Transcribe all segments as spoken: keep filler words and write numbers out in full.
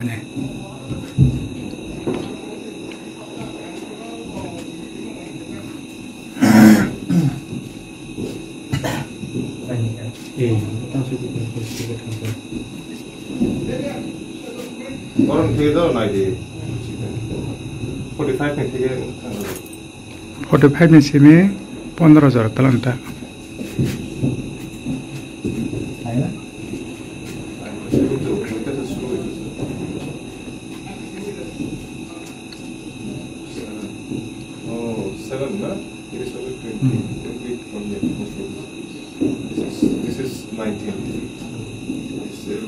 Borok thwi do nai di. Forty five ni thwi. Forty five ni simi pondro jora talanta. Oh, seven na? It is only twenty, twenty from here, most of this. This is, this is nineteen. This, uh,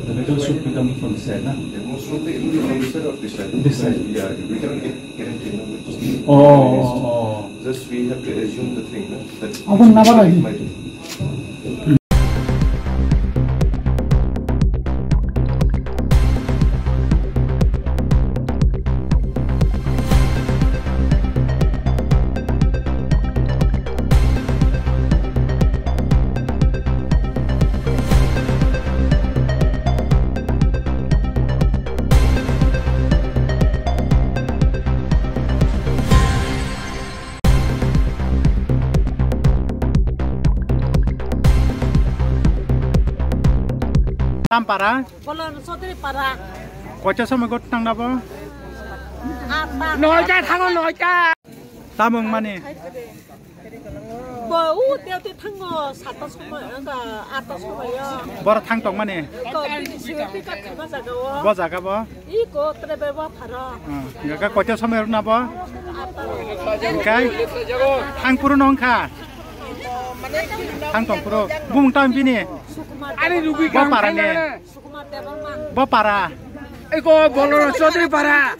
The metal should be coming from this side, na? Yeah, most of the, it will be from this side or this side? This side. Yeah, we cannot get guarantee, no? Oh, oh, oh. Just we have to assume the thing, no? That Abang nabala ini. Tampara? Bolon Chaudhary Para. Kocha somoi got tang nabo? Apa? Noita thango, noita. Tamung mani. Bo u teo te thango sata somoi, anga ata somoi yo. Boro thang tong mani. Ko bini siro pick up khama jaga o. Bo jaga bo? Iko trebe bo pharo. Hmm. Jaga kocha somoi runa bo? Ata. Engkai? Thang puru nong kha. Thang tong puru. Bumung tam bini. Sukumar. Ani rugi Bo para ni. Sukumar Debbarma. Bo para. Iko Bolon Chaudhary Para.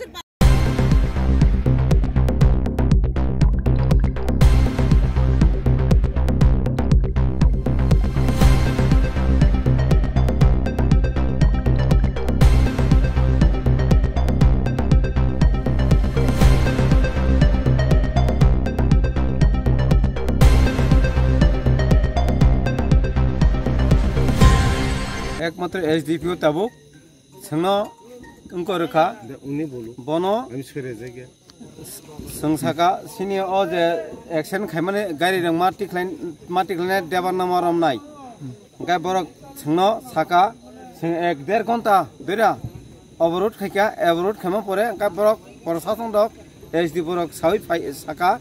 Ekmatro S D P O tabuk. Chwngno wngkha rwkha. Bono chwng saka, sini o je accident khaimani gari rok ma tikhlai, ma tikhlainai Debbarma romnai. Hwnkhe borok chwngno saka, chwng ek der ghonta dura oborot khaikha, oborot khaima pore hwnkhe borok prosason rok, S D borok sawi phai saka,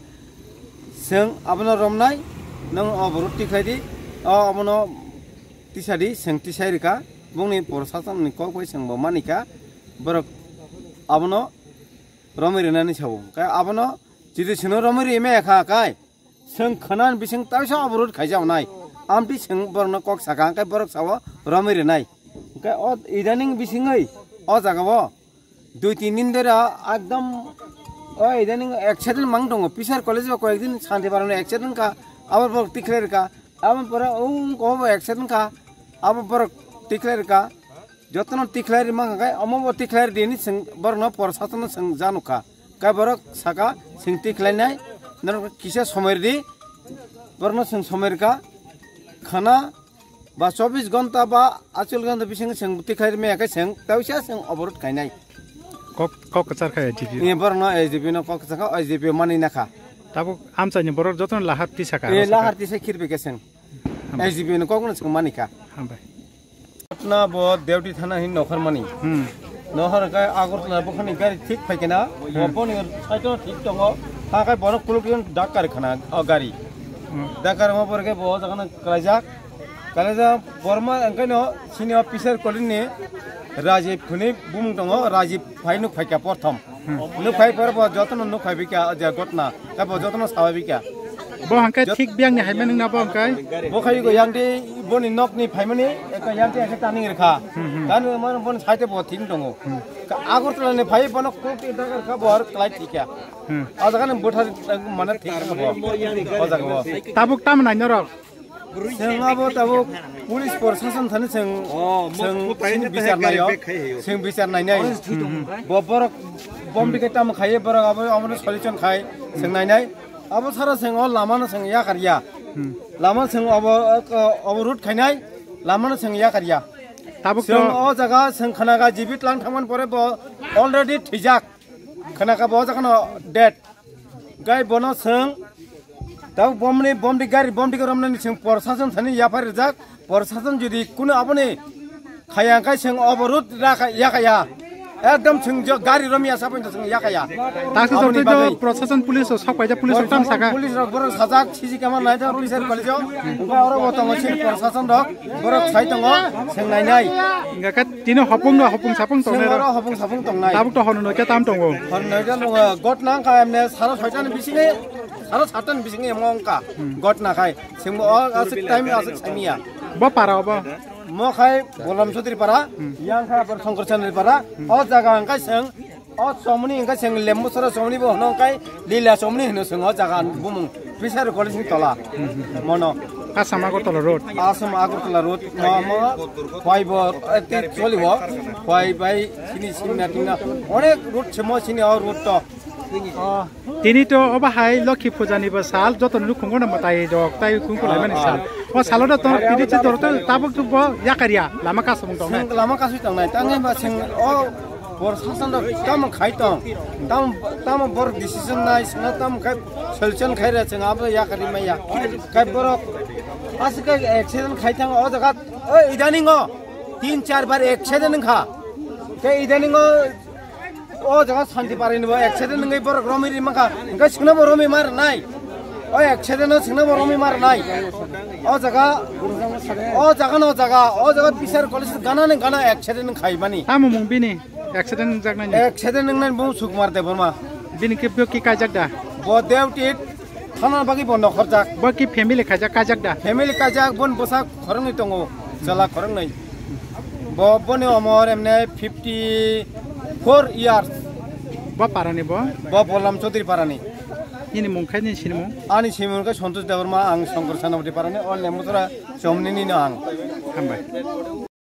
chwng abono romnai, nwng oborot tikhlai di, o abono tisa di, chwng tisai rwkha. Bongni prosason ni kok bai chwng bo manikha, borok abono romwi rwnani sao. Kai abono jodi chwngno romwi rwmaya kha kai, chwng khwnani bising taisa oborot khaijaknai. Amtwi chwng borokno kok sakha, kai borok sao romwi rwnai. Kai o idaning bisingwi o jagao dui tin din dera ekdom o idaning accident mang tongo. P C R college o koyek din santi barano accident wngkha, abo borok tikhlai rwkha. Abo pore o wngkha obo accident wngkha, abo borok tikhlai rwkha. Jotono tikhlai rwma hwnkhe omo bo tikhlai rwdi hinwi chwng borokno prosasono chwng ja nukha. Kai borok saka chwng tikhlainai, norok kisa somoi rwdi, borokno chwng somoi rwkha. Khana ba chobbish ghonta ba achol ghonta bisingo chwng tikhlai rwmaya khe chwng tawisa chwng oborot khainai. Kok, kok kwchar kha S D P. Ni borokno S D P no kok kwchar kha, S D P mani nakha. Tabuk amchaini borok jotono lahar tisa kha, Eh, aro saka. Lahar tisa khirbe khe chwng. Hambai. S D P ni kokno chwng manikha. Hambai. Patna bo Dewdi thana hin nokhor mani. Hmm. Nokhor kai Agartala bokhani gari thik phaikena, Hmm. bo boni side o thik tongo. Hakai borok kuluk yen dak kar khana o gari. Hmm. Dak kar mo borok bo jagana kalaijak. Kalaijak borma engkaino sini o P C R college ni Rajib hwnwi bumung tongo. Rajib phai nuk phaikha porthom. Hmm. Nuk phai pore bo jotono nuk phai bikha, o je gotna, tei bo jotono sabai bikha. Bo hangke Jot- thik biyang ni hai mani na bo hangke? Bo khai go yang de boni nok ni phai mani, eka yang de eka taning rikha. Hmm, hmm. Dan mo boni side bo thik tongo. Hmm. Ka Agartala ni phai bono kok ti dagar kha bo har klai thikya. Hmm. O jaga ni bwthar mane thik kha bo. O jaga bo. Tabuk tam nai norok? Chwng abo tabuk police prosason thani chwng, Oh, mo chwng putai sini ne bichar tei naio. Bag khai heyo. Chwng bichar nainai. Hmm, hmm. Bo borok bom bikhe tamo khaiye borok abo, abono solution khai chwng nainai. Abo sara chwng o lamano chwng yakar ya. Hmm. Lama chwng obo, obo road khainai, lamano chwng yakar ya. Tabuk to. Chwng o jaga chwng khwnaga jibit lang thangmani pore bo already thwijak. Khwnaka bo o jaga no dead. Gai bono chwng tabuk bomni, bomni gari, bomni gari romnani chwng proshashan thani yaphar rijak. Proshashan jodi kuno aboni khaya khe chwng oborud rakha, yakaya. Ekdom chwng jo gari romya sabai to chwng yakaya. Taksa aboni jotoi jo bagwi proshashan police rok sok paijak, police rok tam saka. Police rok borok sajak, C C camera nai tongo, officer college o. Wngkha oro bo tongo chini proshashan rok, borok sai tongo, chwng nainai. Hingkha khe tini hopung no hopung sapung tongnai rok. Oro hopung sapung tongnai. Tabuk to hor noita tam tongo. Hor noita tongo, got nang kha emne sara soita ni bisingo, sara satta ni bisingo emo wngkha. Got nakhai, chwngbo o aswk time aswk saimanya. Bo para obo? Mo khai Bolam Chaudhary para, yang khai Shongkor Chaudhary para, o jaga hingkha chwng, o chomoni hingkha chwng Lembusora chomoni bo hwno hingkha Lila chomoni hwno chwng o jaga bumung Fisher College ni tola. Mono. Assam Agartala Road. Assam Agartala Road, mo, mo, phai bo, eh, ti choli bo, phai bai, sini, sini na, tingna, onek road chemo, sini o road to. Oh, tini to obo hai Lokhi Puja ni bo sal, joto ni nukhungo no mwtai rok, tai khung kulai mani sal. O salo do to tini chi dor to tabuk tu bo yakarya, lama kasung tong nai. Sing lama kasung tong nai, tang ba sing o bor sasan do tamo khai tong, tam, tamo bor decision nai, sina tam khai solution khai re sing abo yakari maya. Kai borok asika accident khai tang o jaga, o idaning o tin char bar accident kha. Kai idaning o O jaga Shanti Parai ni bo accident wngwi borok romwi ri mankha, hwnkhe singno bo romwi ma rwnai. O accident no singno bo romwi ma rwnai. O jaga, o jaga no jaga, o jaga Fisher College gana ni gana accident wngkha mani. Tamo mung bini accident wngjaknai ni? Accident wngnai bo Sukumar Debbarma. Bini khe bo ki kaijak da? Bo Deotit. Thana bagwi bo nokhorjak. Bo ki family khaijak, kajak da? Family kajak, bon bwsa khoroknwi tongo, chwla khoroknwi. Bo, boni omor emne fifty four years. Bo parani bo? Bo Bolam Chaudhary parani. Nini mung khai nini sinimung? Ani sinimung khe Santosh Debbarma, ang Shankar Senapati parani, o Lembusora chomni nino ang. Hambai.